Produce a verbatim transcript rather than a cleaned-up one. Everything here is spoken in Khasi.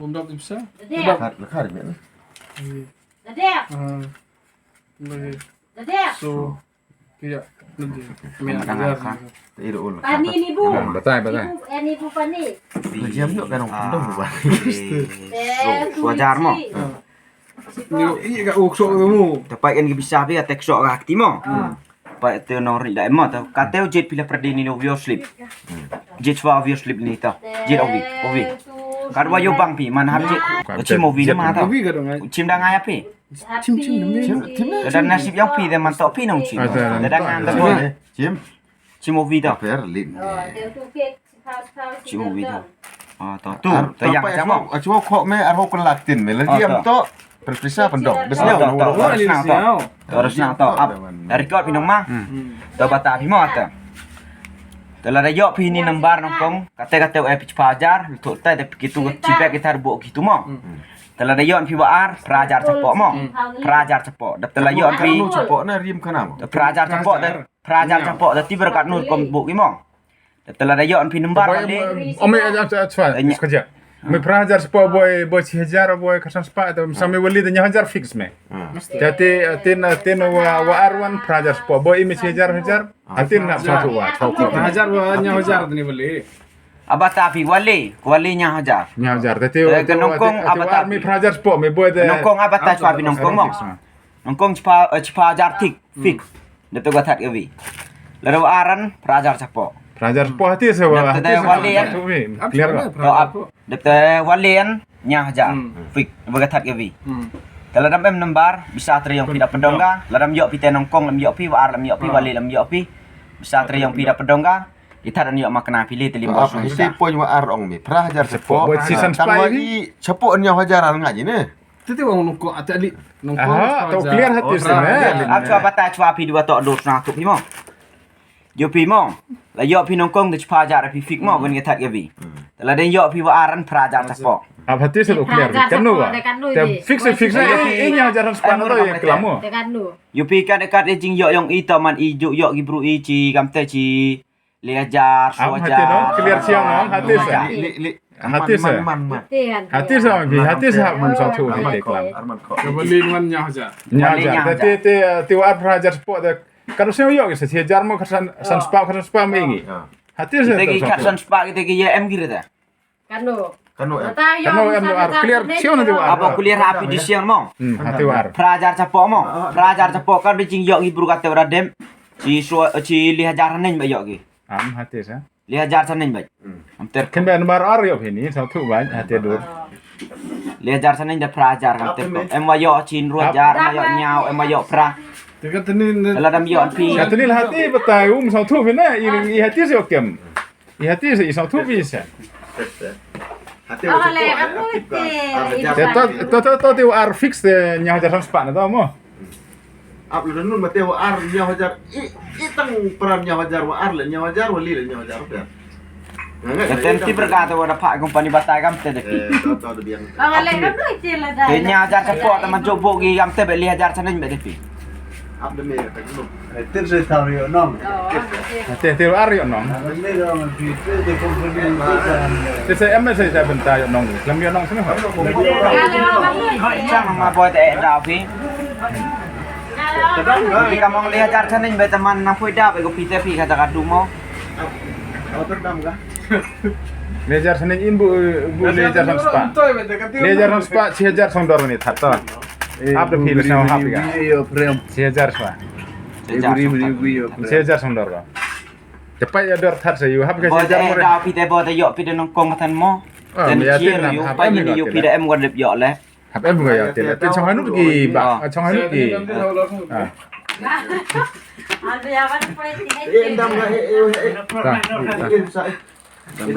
Bom dap di pisa. Dep. Dap. Khat, khat, khat. Dep. Ah. Dep. So, kaya nanti. Kami ada kan. Pani ni bu. Batai, batai. Ni bu, eh, ni bu pani. Jam tu kan orang dong buat. Dep. So, wajar mo. Ah. Ni, i ka uk sok tu mo. Tapai kan ki bisa phi ka tek sok ka kti mo. Tapai te nong ri da mo ta. Ka te u jet phi la perdi ni no view slip. Jet swa view slip ni ta. Jet ovi, ovi. Ka dua yo bang phi man hap jet. Chim ovi na ma ta. Ovi ka dong ai. Chim da ngai phi. Chim, chim, chim. Chim, chim. Da nasib yang phi de man to phi nong chim. Da ngan da. Chim. Chim ovi da. Fair lin. Chim ovi da. Ah, to tu. To yang macam mo. Achu khok me arho kelak tin me. Lagi am to. Perpisa pendok. Bes to. To resna to. Ap. Dari kot phi nong ma. To bata phi mo ta. Te lada ïoh phi ni nambar nongkong, kate kate u ai phi chiphaw hajar, to tai te phi kitu chibek kitar bok kitu mo. Te lada ïoh phi wa ar, phra hajar chapoh mo. Phra hajar chapoh. Dap te la ïoh phi. Chapoh na rim kana mo. Phra hajar chapoh da. Phra hajar chapoh da ti berkat nur kom bok ki mo. Dap te lada ïoh phi nambar wali. Ome aja aja aja. Sekejap. Me phra hajar chapoh boi boi chi hajar boi khatsan spah te sami wali te ñiaw hajar fix me. Jadi atin atin wa wa arwan phra hajar chapoh boi ime chi hajar hajar. Atin na satu wa. Hajar wa ñiaw hajar ni wali. Aba tapi wali, wali ñiaw hajar. Ñiaw hajar. Te te nongkong aba tapi. Me phra hajar chapoh me boi te. Nongkong aba ta chwa phi nongkong mo. Nongkong chiphaw chiphaw hajar tik fix. Dep te wa that ka wi. Lada wa aran phra hajar chapoh. Phra hajar chapoh hati se wa. Dep te wali an. Clear. To ap. Dep te wali an ñiaw hajar. Fix. Wa ka that ka wi. Te lada em nambar bisa tre yong phi da pendong ka. Lada em ïoh phi te nongkong lem ïoh phi wa ar lem ïoh phi wali lem ïoh phi. Bisa tre yong phi da pendong ka. Kita dan ïoh makna phi le te lim bosong. Hiti poi wa ar ong mi. Phra hajar chapoh. Boi chi san spah i chapoh ñiaw hajar ar ngaji ne. Tete wang nongkong ata li nongkong. Aha, to clear hati se ne. Ap chwa bata chwa phi dua to dos na tu phi mo. Yo phi mo. La ïoh phi nongkong de chiphaw hajar phi fix mo wen ka that ka wi. Te la den ïoh phi wa aran phra hajar chapoh. Ap hati se to clear. Kanu wa. Te fix fix ne i ñiaw hajar spah no ye klamo. Yo phi ka de ka de jing ïoh yong i to man i ju ïoh ki bru i chi kam te chi. Li hajar, so hajar. Clear siang no, hati sa. Hati sa. Hati sa, hati sa, hati sa, mun sa tu hati klam. Kebeli ngan ñiaw hajar. Ñiaw hajar. Te te te wa ar phra hajar chapoh te. Kadu siang ïoh ki sa chi hajar mo khatsan spah khatsan spah mo ingi. Hati sa. Te ki khatsan spah ki te ki ya em ki reta. Kanu. Kanu em. Kanu em ar clear siang na te wa ar. Aba clear happy di siang mo. Hati wa ar. Phra hajar chapoh mo. Phra hajar chapoh kan di jing ïoh ki bru ka te wa dem. Chi so chi li hajar neng ba ïoh ki. Am hati sa. Li hajar sa neng ba. Am ter. Ken ba nambar ar ïoh phi ni sa tu ba hati dur. Li hajar sa neng da phra hajar kan ter. Em wa ïoh chin ru hajar em wa ïoh ñiaw em wa ïoh phra. Te ka teni ne. La dam ïoh phi. Ka teni la hati batai um sa tu phi na i hati sa kem. I hati sa i sa tu phi sa. Hati wa chapoh. Te to to to to te wa ar fix te ñiaw hajar san spah na to mo. Ap la nun ma te wa ar ñiaw hajar i i tang pran ñiaw hajar wa ar le ñiaw hajar wa li le ñiaw hajar phi. Ka ten ti berkat wa da pha company batai kam te de phi. Te ñiaw hajar chapoh te man jop bok ki kam te be li hajar sa neng be de phi. Ap de me ka gnum. Te se tau ri nong. Te te ar ri nong. Te se em se se benta ri nong. Lam ri nong sini ha. Chang ma boy te da phi. Phi ka mong li hajar sa neng be te man nang poi da be ko phi te phi ka da ka du mo. Li hajar sa neng in bu bu li hajar san spah. Li hajar san spah chi hajar song dor ni that to. Ap de phi le sa hap ga. Chi hajar spah. Chi hajar song dor ga. Te pa ya dor that sa yu hap ga chi hajar mo. Da phi te bo te ïoh phi de nongkong matan mo. Ten ya chi yu pa ni yu phi de em wa de ïoh le. Hap em ga ya te le. Te chong hanut ki ba chong hanut ki. Anda ya ban poi ti. Endam ga he he.